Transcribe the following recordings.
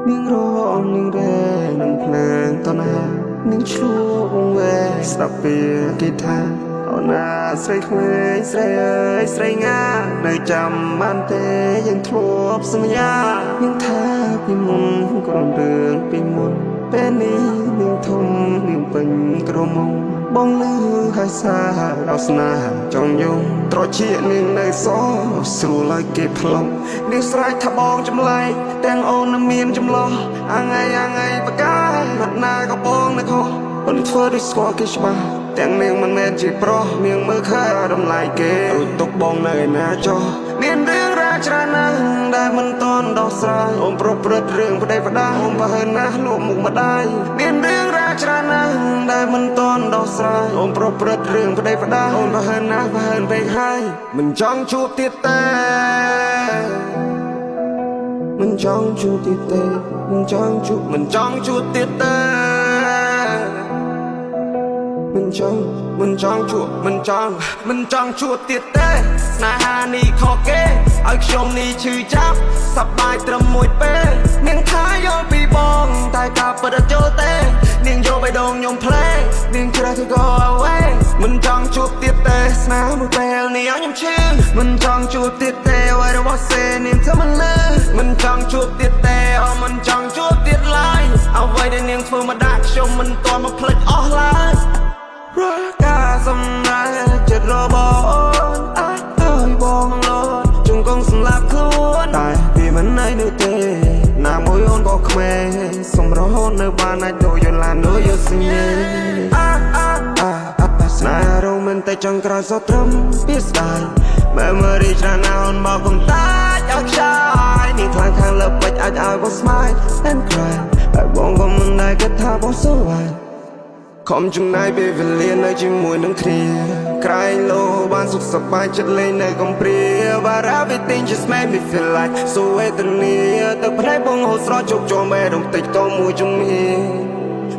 នាងរងនាងរែនឹងភ្លើងតណានាងឆ្លួវងវែស្ដាប់ពីគេថាអូនណាស្រីក្មេងស្រីអើយស្រីងានៅចាំបានទេយើងធ្លាប់សន្យានាងថាពីមុនក្រុមរឿងពីមុនពេលនេះនាងធំនាងពេញក្រមុំបងលឺហើយសាដល់ស្នេហ៍ចង់យំត្រជានាងនៅសស្រួលឲ្យគេផ្លុំនាងស្រែកថាបងចម្លែកទាំងអូននឹងមានចម្លោះអាងៃអាងៃបកាណាត់ណាក៏បងនៅខុសអូនធ្វើដូចស្គាល់គេច្បាស់ទាំងនាងមិនមែនជាប្រុសនាងមើលឃើញឲ្យតម្លៃគេរួចទុកបងនៅឯណាចុះមានរឿងរ៉ាវច្រើនណាស់ដែលមិនតន់ដោះស្រាយអូនប្រព្រឹត្តរឿងប្តេជ្ញាអូនបើហើណាស់លក់មុខម្ដាយមានរឿងរ៉ាវច្រើនណាស់ដែលមិនតន់ដោះស្រាយអូនប្រព្រឹត្តរឿងប្តេជ្ញាអូនបើហើណាស់បើហើនពេកហើយមិនចង់ជួបទៀតទេមិនចង់ជួបទៀតទេមិនចង់ជួបមិនចង់ជួបទៀតទេមិនចង់មិនចង់ជួបមិនចង់មិនចង់ជួបទៀតទេស្នេហានេះខកគេឲ្យខ្ញុំនេះឈឺចាប់សប្បាយត្រឹមមួយពេលនាងថាយល់ពីបងតែការពិតអត់យល់ទេនាងយកបេះដូងខ្ញុំផ្លេនាងជ្រើសទៅ go away មិនចង់ជួបទៀតទេស្នេហ៍មួយពេលនេះឲ្យខ្ញុំឈឺមិនចង់ជួបទៀតទេអ្វីរបស់សេនាងធ្វើមិនលឺមិនចង់ជួបទៀតទេអូមិនចង់ជួបទៀតឡើយអ្វីដែលនាងធ្វើមកដាក់ខ្ញុំមិនទាន់មកភ្លេចអស់ឡើយ រាល់ការសម្រេចចិត្តរបស់អូនអាចឲ្យបងលត់ជង្គង់សម្លាប់ខ្លួនតែពីមិនណៃនោះទេណាមួយអូនក៏ក្មេងសំរហូតនៅបានអាចដូចយឡានដូចយសញ្ញាអាអាអាអាស្នេហ៍រមិនតែចង់ក្រោយសត្រឹមពីស្ដាយ Memory ច្រើនណាស់អូនមកកុំតាចឲ្យខ្ចាយនេះខ្លាំងខាងលើពេចអាចឲ្យបង smile and cry ហើយបងក៏មិនដែលគិតថាបង so why ខំចំណាយពេលវេលានៅជាមួយនឹងគ្នាក្រែងលោបានសុខសប្បាយចិត្តលេងនៅកំព្រា But everything just made me feel like so វេទនាទឹកភ្នែកបងហូរស្រស់ជោគជាំបេះដូងតិចតមួយជំហាន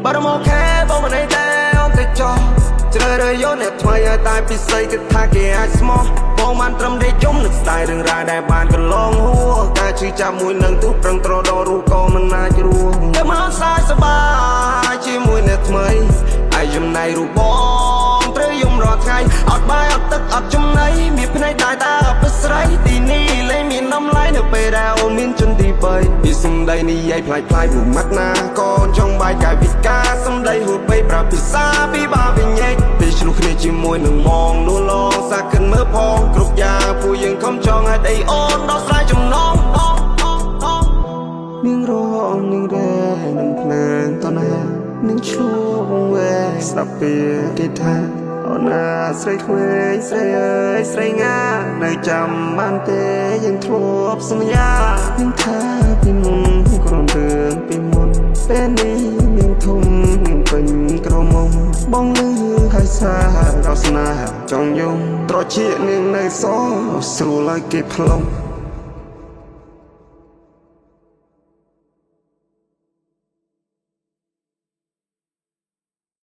But I'm okay បងមិនអីទេអូនតិចចោះជ្រើសរើសយកអ្នកថ្មីឲ្យតែពិសីគិតថាគេអាចស្មោះបងបានត្រឹមដេកជុំនឹកស្ដាយរឿងរ៉ាវដែលបានកន្លងហួរការឈឺចាប់មួយនឹងទូប្រឹងត្រដរស់ក៏មិនអាចរស់តែមកសាយសប្បាយជាមួយអ្នកថ្មីឯចំណៃរូបបងត្រូវយំរាល់ថ្ងៃអត់បាយអត់ទឹកអត់ចំណីមានភ្នែកដែរតើអត់ស្រីទីនេះលែងមានតម្លៃនៅពេលដែលអូនមានជនទី3ពីសំដីនិយាយប្លែកប្លែកមួយម៉ាត់ណាកូនចង់បាយកាយវិការសំដីហួសពេកប្រាប់ភាសាពីបាវិញែកពេលឆ្លោះគ្នាជាមួយនឹងបងនោះឡងសាកិនមើលផងគ្រប់យ៉ាងពួកយើងខំចង់ឲ្យដីអូនដោះស្រាយចំណងនាងរងនាងរែនឹងភ្លើងតណានាងឆ្លួវងវែស្ដាប់ពីគេថាអូនណាស្រីក្មេងស្រីអើយស្រីងានៅចាំបានទេយើងធ្លាប់សន្យានាងថាពីមុនក្រុមរឿងពីមុនពេលនេះនាងធំនាងពេញក្រមុំបងលឺហើយសាដល់ស្នេហ៍ចង់យំត្រជានាងនៅសស្រួលឲ្យគេផ្លុំ